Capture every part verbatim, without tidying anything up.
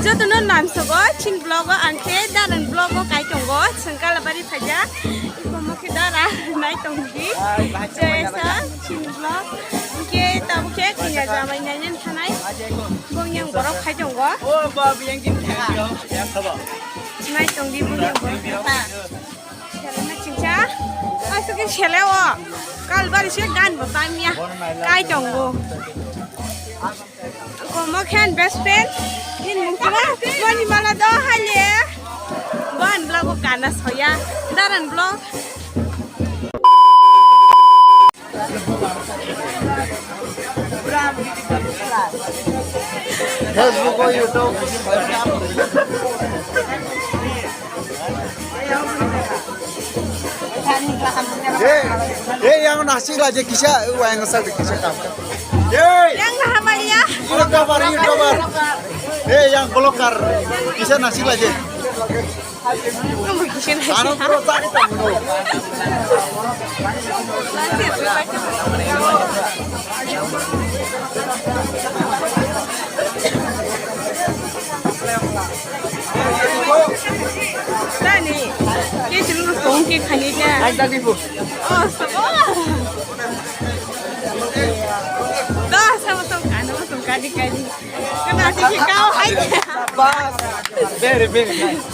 Jotono namsogo chin vlog o, ang khe Darang vlog o kai tongo, chwng Kalabari phaijak. Ikomo khe Dara nai tong di. Jesa chin vlog. Hwnkhe tabuk khe kanya jamai nainani thanai. Bongyang borok khai tongo. Nai tong di bongyang borok khe ta. Selena chingcha. Asuk ke sele o. Kalbari se gan bo tamya. Kai tongo. Komo khen best friend. Hin mukla. Mani mala do hale. Bon vlog o kana soya. Daran vlog. Facebook o, YouTube. Hey, hey, yang nasik la je kisa, wayang sak kisa kam. Hey, yang hamaya. YouTuber, YouTuber. Hey, yang vlogger. Kisa nasik la je. Ano puro tak tangno. Tani, ke chulu kong ke khani ja. Ai tadi bu. Oh, so. Da, sama sama kana, sama kadi kadi. Kana si kau hai. Bas. Very, very nice.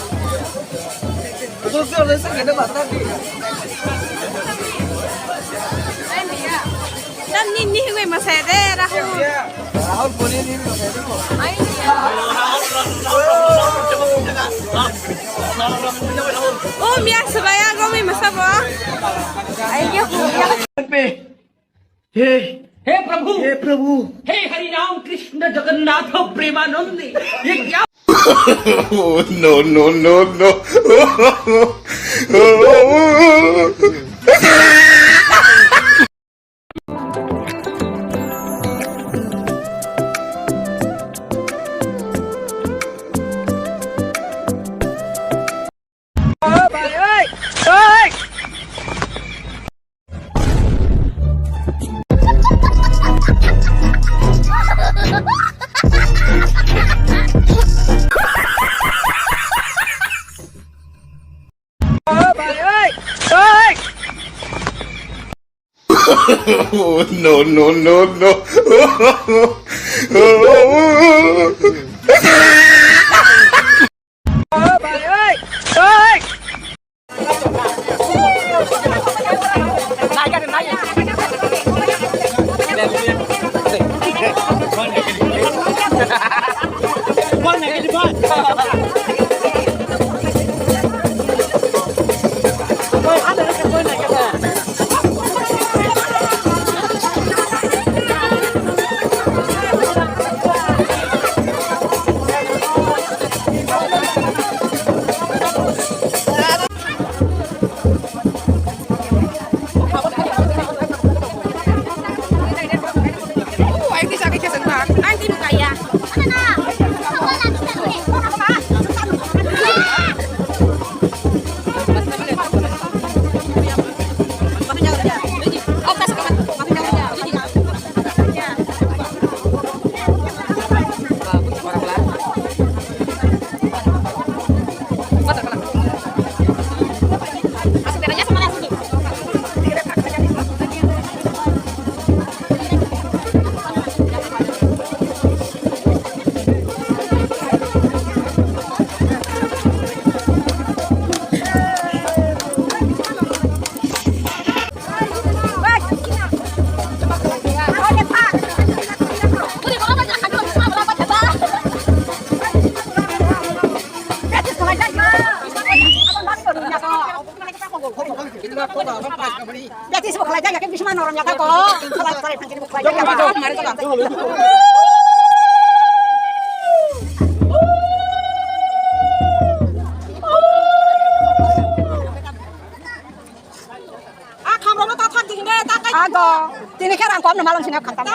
Dam ni ni hingwe masai de Rahul. Rahul puni ni masai de. Oh, mia sabaya go mi masabo. Ayo. Pe. हे हे प्रभु, हे प्रभु। हे हरि राम कृष्ण जगन्नाथ प्रेमानंद, ये क्या? Oh, no, no, no, no. Oh, no, no, no, no. Ago, tini khe rang kom no malong sini khantam.